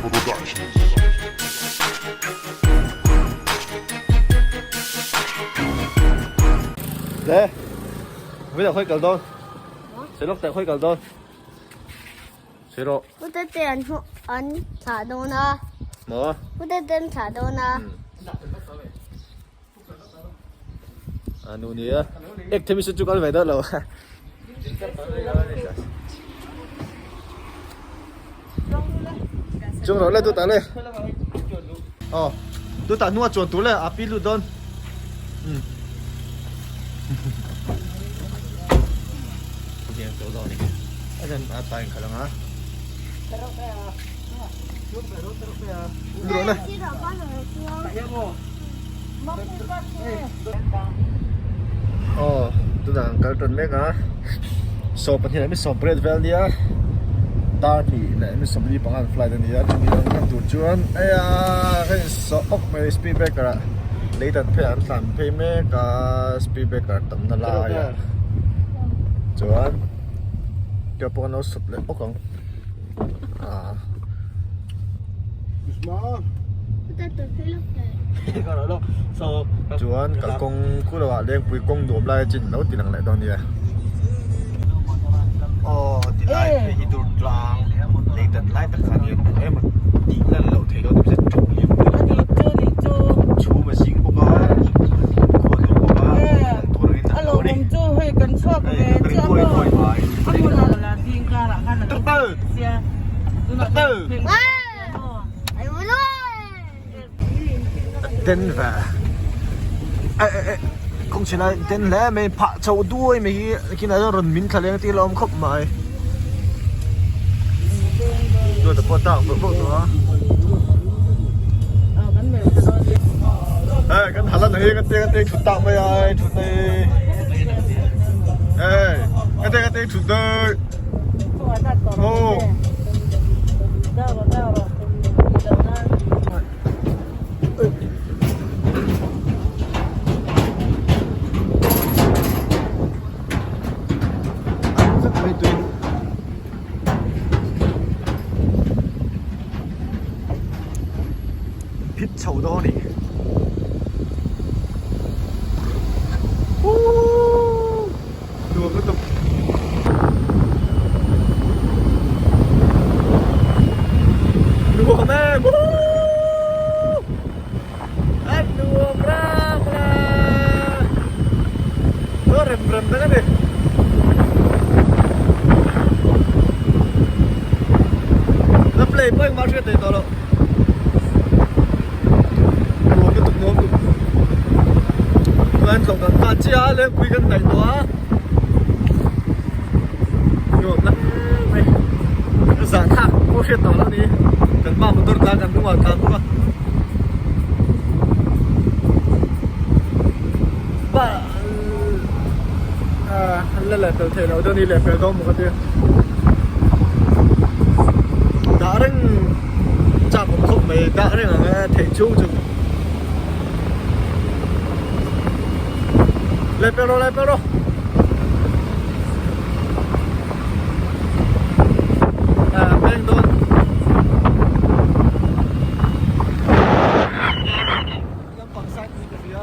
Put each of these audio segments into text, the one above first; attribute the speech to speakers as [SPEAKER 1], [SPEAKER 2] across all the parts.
[SPEAKER 1] Le Vina khoi kal dawn Sei lawk teh khoi kal dawn Sei rawh
[SPEAKER 2] Pute te an hmu an thlah dawn a
[SPEAKER 1] Maw
[SPEAKER 2] Pute te an thlah dawn a
[SPEAKER 1] A nu nia ek themi se chu kal ve dawn lo. Chung rawh le tu ta le. Aw tu ta hnua chuan tur le a pi lut dawn. Um. Hian to dawn ni. A ren a ta in khalanga. Rawh le. Aw tunah an kal tan mek a 12 leh 18 vel nia dar hnih leh 45 an flight a ni a chumi an kal tur chuan eia ka insawh awk mai speed breaker ah lei dan phei ah an tlan phei mek a speed breaker tam na lai ah chuan tûnah pawh an lo sawp leh awk ang. Chuan kalkawng khu lovah lengpui kawng nuam lai chin lo ti lang leh dawn nia. Aw ti lai hei hi dur tlang lei dat lai tak kha nia hmuh em a tih lan loh theih dawn nimse ṭawk lian pui tak a chhum a zing bawk a khua a nuam bawk a an tur angin an lo a ni. Hei ka ring huai huai mai. Denver kawng chhin a den hle mai phah chho duai mai hi kinah chuan rawn min thla leng te hi a la awm khawp mai chuan pawh a tak vawk vawk tawh a hei kan halan hi ka te ka te thut tak mai a hei thut na hi hei ka te ka te thut daih. Aw. Phit chho dawn a ni. Nuam lutuk. Nuam em. Woohoo! A nuam ram la. Aw rem rem tak a ni. La play pawh engmah hriat thei tawh loh. Nuam lutuk nuam lutuk. Chuan tlawh kan tan chiah a lengpui kan hnaih tawh a. Nuam la mai. Zah thlak pawh hriat tawh loh a ni. Kan hma motor tlan kan hnungah tlan bawk a. Ba an la leh fel theih loh dawn hi leh fel dawn maw ka tia. Dah reng chak awm khawp mai dah reng ang a theih chhung chu. Leh pel rawh leh pel rawh. Ah peng dawn. Lampang side ni ka hria.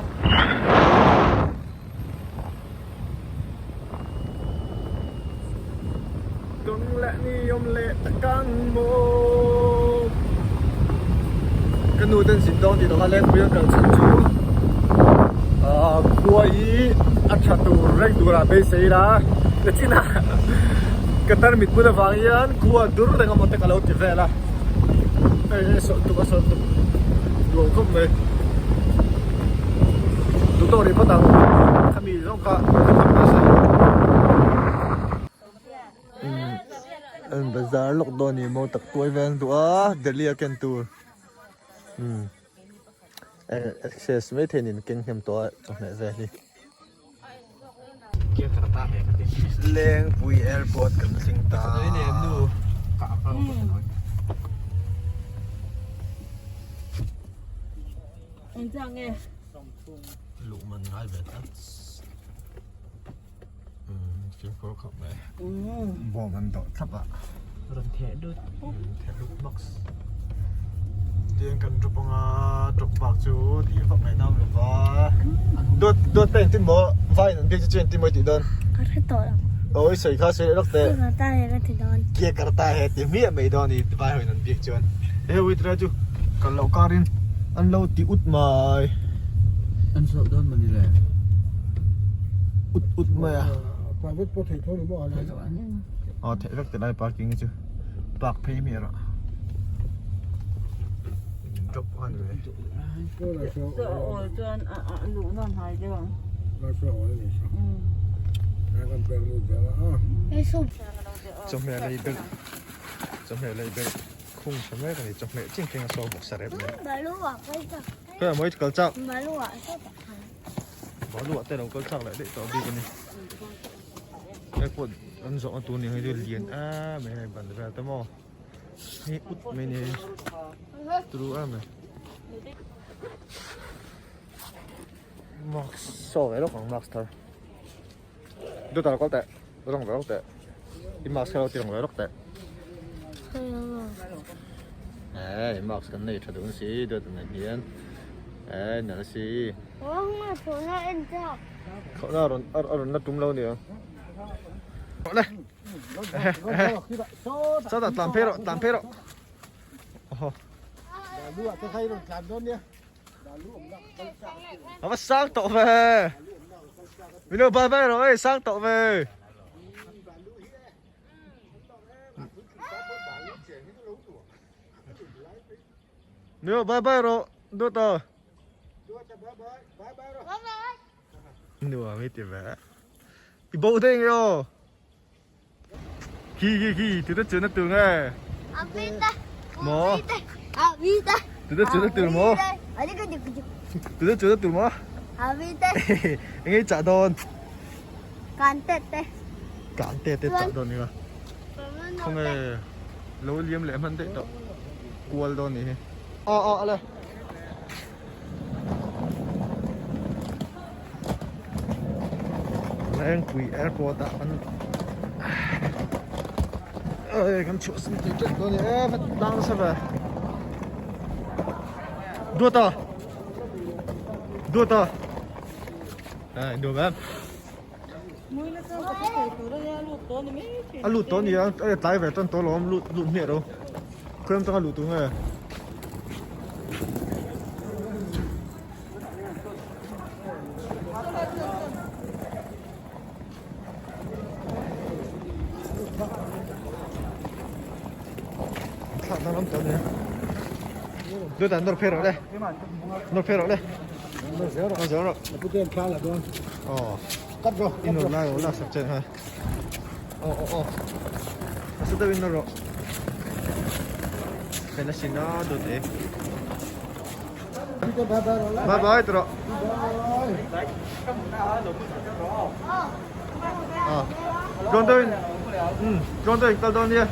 [SPEAKER 1] Kawng leh ni awm leh tak ang maw Ka nu ten zin dawn tih tawh kha lengpui a kal chhan chu ah khua hi a tha tur reng turah beisei ila nachinah ka tarmit bul avang hian khua dur reng amaw te ka lo ti vel a hei hei sawlh tuk a sawlh tuk nuam khawp mai duhtawk rih phawt ang khami zawng kha ka kham nasa. Umm bazar lawk dawn ni maw tak tuai veng duh a Delhi a ken tur umm access mai thei nen keng hnem tawh a chawhmeh vel hi Lengpui airport kan thleng ta luh man ngai ve tlat. Fimkhur khawp mai bawm an dawh thlap a rawn theh lut theh lut box. Tiang kan drop anga drop bak chu tih vak ngaih nam lova. Dawt dawt te engtin maw vai in an biak chu chu engtin maw i tih dawn?
[SPEAKER 2] Ka hre tawh lo.
[SPEAKER 1] Aw i sawi kha sawi leh lawk teh.
[SPEAKER 2] Kia karta he ka ti dawn.
[SPEAKER 1] Kia karta he ti hmiah mai dawn i vai ho in an biak chuan. He wait lai chu kal loh kar in an lo ti ut mai.
[SPEAKER 3] An hlauh dawn mawni le?
[SPEAKER 1] Ut ut mai a.
[SPEAKER 4] Private pawh theih tho ni maw a lai.
[SPEAKER 1] Aw theih vek te lai parking hi chu park phei hmiah rawh. Drop a ni ve.
[SPEAKER 5] Awl chuan a luh nawn hai deuh ang.
[SPEAKER 1] Chawhmeh lei belh chawhmeh lei belh khung tha mek a ni chawhmeh chin keng a saw bawk sarep nen. Khawiah maw i kal chak? Balu ah te lo kal chak leh daih tawh bik a ni. Hei pawh an zawhna tur ni ang hi chu lian em mai hei ban vel te maw hei ut mai ni turu em mai. Mask saw ve lawk ang mask thar. Dawt a lo kal teh rawng ve lawk teh i mask kha lo ti rawng ve lawk teh. Hei mask kan nei tha dun si dawt a nen hian hei nalh si. Khawhna a rawn a rawn la tum lo nia. Le. Sawtah tlan phei rawh tlan phei rawh. A va sang tawh ve. Min lo bye bye rawh ei sang tawh ve. Min lo bye bye rawh dawt a. Nuam i ti ve. I bo daih nge aw. Khi khi khi tu ta chuan na tur nge. Maw. Tu ta chuan na tur maw. Tu ta chuan na tur maw. Enge i chah dawn.
[SPEAKER 2] Kan te te.
[SPEAKER 1] Kan te te chah dawn nia. Khawnge lo liam leh hman daih tawh. Kual dawn nih hi. Aw aw ale. Lengpui airport ah kan ê kan chhuah san tih teuh dawn a ni e va tang nasa ve duat a duat a ê nuam em a lut tawh a ni a tlai ve tan tawh alawm lut lut hmiah lo khawi atanga luh tur nge. Thlah dang lam tawh nia. Dawt ah nawr phei rawh le. Nawr phei rawh le.
[SPEAKER 4] Nawr zel rawh.
[SPEAKER 1] Nawr zel rawh.
[SPEAKER 4] Ka pu te an thla la dawn.
[SPEAKER 1] Aw.
[SPEAKER 4] Cut rawh.
[SPEAKER 1] I nawr lai rawh la sak che ha. Aw aw aw. Nasa deuhin nawr rawh. Hei la sin a dawt e. Bye bye tawh rawh. Ah. Tluang deuhin um tluang deuhin kal dawn nia.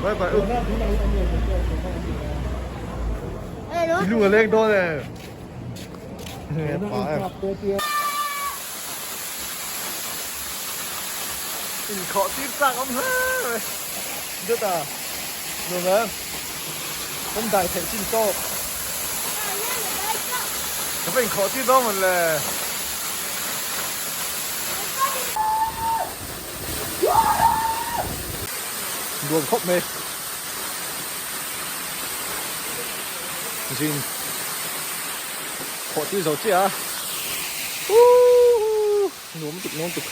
[SPEAKER 1] Bye bye. I lu a leng dawn e. Pa em. Inkhawh tir chak awm hle mai. Dawt a nuam em? Kan dai theih chin tawk. Ka va inkhawh tir dawn mawn le. Nuam khawp mai. Zin khawh tir zo chiah a. Nuam tuk nuam tuk.